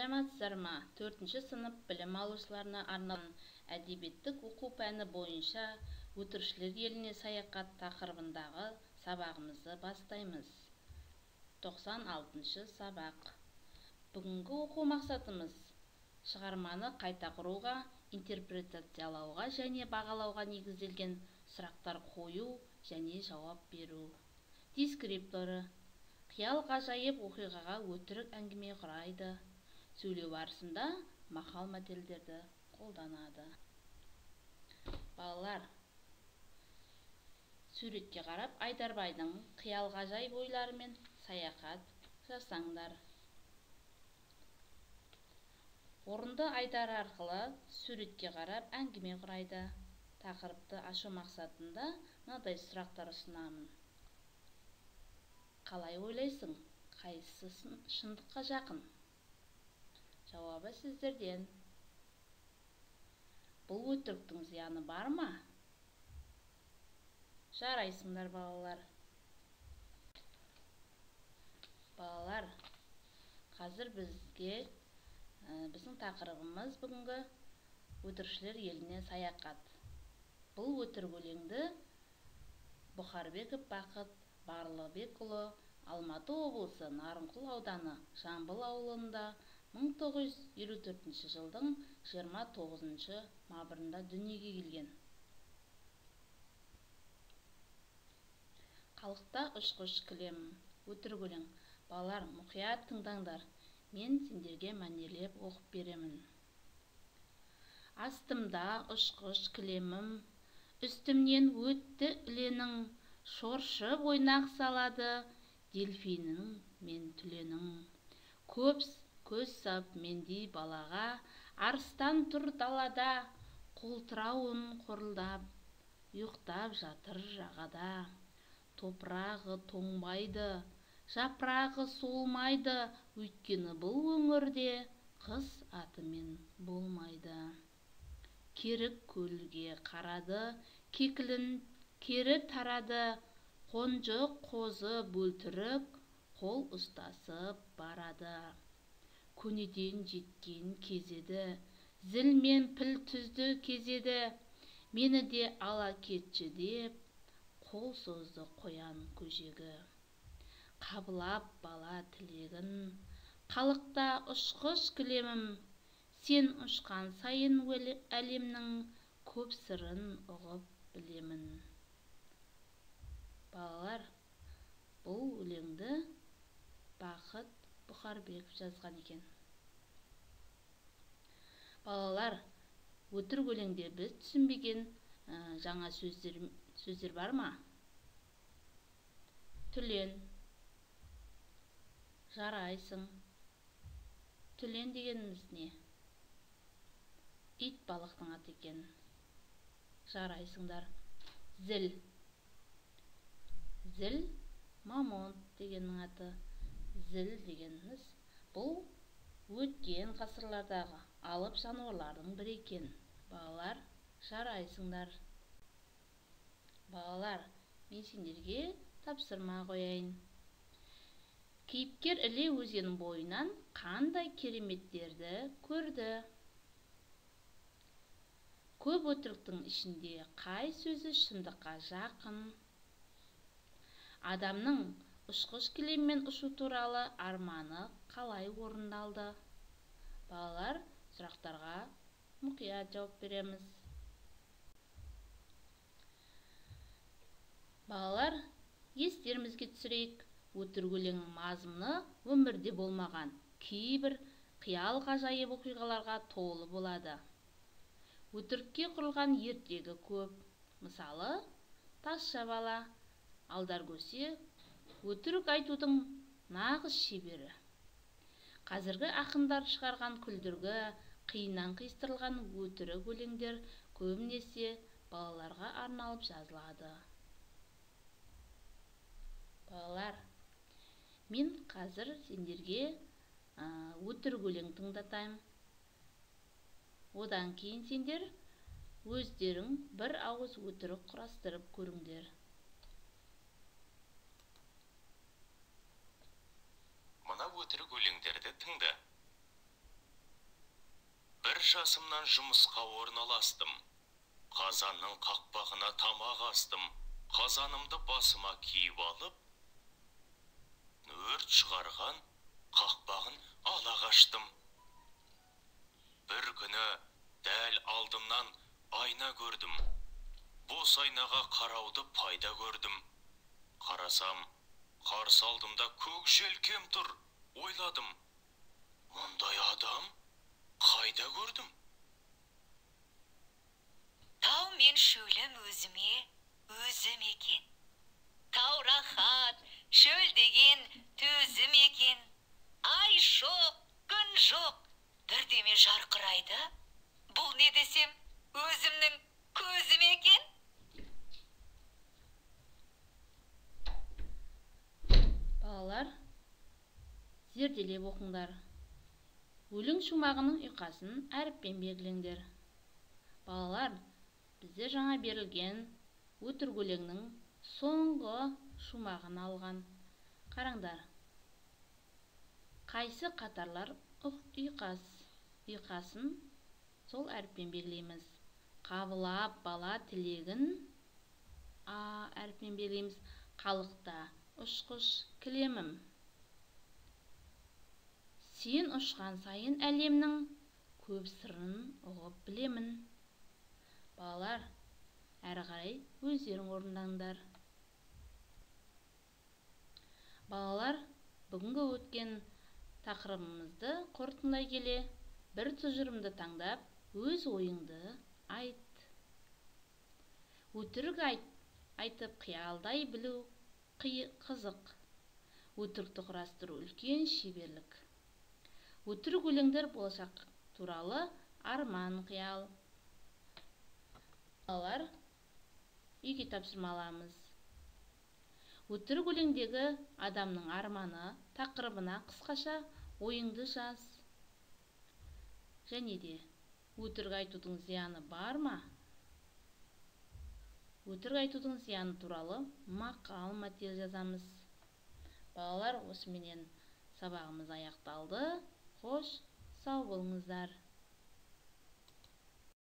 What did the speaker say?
Сәлеметсіздер ме? 4-ші сынып білім алушыларына арналған әдебиеттік оқу пәні бойынша өтірікшілер еліне саяхат тақырыбындағы сабағымызды бастаймыз. 96-шы сабақ. Бүгінгі оқу мақсатымыз шығарманы қайта құруға, интерпретациялауға және бағалауға негізделген сұрақтар қою және жауап беру. Дескрипторы қиял ғажайып оқиғаға өтірік әңгіме құрайды. Сөйлеу барысында мақал-мәтелдерді қолданады. Балалар, суретке қарап Айдарбайдың қиял ғажайып ойларымен саяхат жасаңдар. Орынды айдар арқылы суретке қарап әңгіме құрайды. Тақырыпты ашу мақсатында мынадай сұрақтар ұсынамын. Қалай ойлайсың, қайсысы шындыққа жақын? Жауабы сіздерден. Бұл өтіріктің зияны бар ма? Жарайсыңдар, балалар. Балалар, қазір біздің тақырыбымыз бүгінгі өтірікшілер еліне саяхат. Бұл өтірік өлеңді Бұхарбеков Бақыт Барлыбекұлы Алматы облысы Нарынқол ауданы Жамбыл ауылында 1954 жылдың 29 мамырында дүниеге келген. Қалықта ұшқыш кілем өтірік өлең. Балалар, мұқият тыңдаңдар. Мен сендерге мәнерлеп оқып беремін. Астымда ұшқыш кілемім, үстімнен өтті іленің, шоршып ойнақ салады дельфинің мен түленің. Көп көз сап мендей балаға, арыстан тұр далада, қолтырауын қорылдап, ұйықтап жатыр жағада. Топырағы тоңбайды, жапырағы солмайды, өйткені бұл өңірде қыс атымен болмайды. Керік көлге қарады, кекілін кері тарады, қонжық қозы бөлтірік қол ұстасып барады. Көнеден жеткен кезеді, зіл мен піл түзді кезеді, мені де ала кетші деп, қол созды қоян көжегі. Қабылап бала тілегін, қалықта ұшқыш кілемім, сен ұшқан сайын әлемнің көп сырын ұғып білемін. Балалар, бұл өлеңді Бақыт Бұхарбеков жазған екен. Балалар, өтірік өлеңде біз түсінбеген жаңа сөздер бар ма? Түлен, жарайсың. Түлен дегеніміз не? Ит балықтың аты екен. Жарайсыңдар. Зіл. Зіл мамонт дегеннің аты. Зіл дегеніміз бұл өткен ғасырлардағы алып жануарлардың бірі екен. Балалар, жарайсыңдар. Балалар, мен сендерге тапсырма қояйын. Кейіпкер Іле өзенінің бойынан қандай кереметтерді көрді? Көп өтіріктің ішінде қай сөзі шындыққа жақын? Адамның ұшқыш кілеммен ұшу туралы арманы қалай орындалды? Балалар, сұрақтарға мұқият жауап береміз. Балалар, естерімізге түсірейік. Өтірік өлеңнің мазмұны өмірде болмаған кейбір қиял ғажайып оқиғаларға толы болады. Өтірікке құрылған ертегі көп. Мысалы, Тазша бала, Алдар көсе өтірік айтудың нағыз шебері. Қазіргі ақындар шығарған күлдіргі, қиыннан қиыстырылған өтірік өлеңдер көбінесе балаларға арналып жазылады. Балалар, мен қазір сендерге өтірік өлең тыңдатайын. Одан кейін сендер өздерің бір ауыз өтірік құрастырып көріңдер. Мына өтірік өлеңдерді тыңда. Бір жасымнан жұмысқа орналастым. Қазанның қақпағына тамақ астым. Қазанымды басыма киіп алып, өрт шығарған қақпағын ала қаштым. Бір күні дәл алдымнан айна көрдім. Бос айнаға қарауды пайда көрдім. Қарасам, қарсы алдымда көк желкем тұр. Ойладым, мұндай адам қайда көрдім? Тау мен шөлім өзіме өзім екен. Тау рахат, шөл деген төзім екен. Ай жоқ, күн жоқ, бірдеме жарқырайды. Бұл не десем, өзімнің көзім екен. Балалар, зерделеп оқыңдар. Өлең шумағының ұйқасын әріппен белгілеңдер. Балалар, бізде жаңа берілген өтірік өлеңнің соңғы шумағын алған. Қараңдар. Қайсы қатарлар ұйқас? Ұйқасын сол әріппен белгілейміз. Қабылап бала тілегін А әріппен белгілейміз. Қалықта ұшқыш кілемім. Сен ұшқан сайын әлемнің көп сырын ұғып білемін. Балалар, әрі қарай өздерің орындаңдар. Балалар, бүгінгі өткен тақырыбымызды қорытындылай келе, бір тұжырымды таңдап, өз ойыңды айт. Өтірік айтып қиялдай білу қызық. Өтірікті құрастыру үлкен шеберлік. Өтірік өлеңдер болашақ туралы арман қиял. Балалар, үйге тапсырма аламыз. Өтірік өлеңдегі адамның арманы тақырыбына қысқаша ойыңды жаз. Және де өтірік айтудың зияны бар ма? Өтірік айтудың зияны туралы мақал мәтел жазамыз. Балалар, осыменен сабағымыз аяқталды. Қош, сау болыңыздар.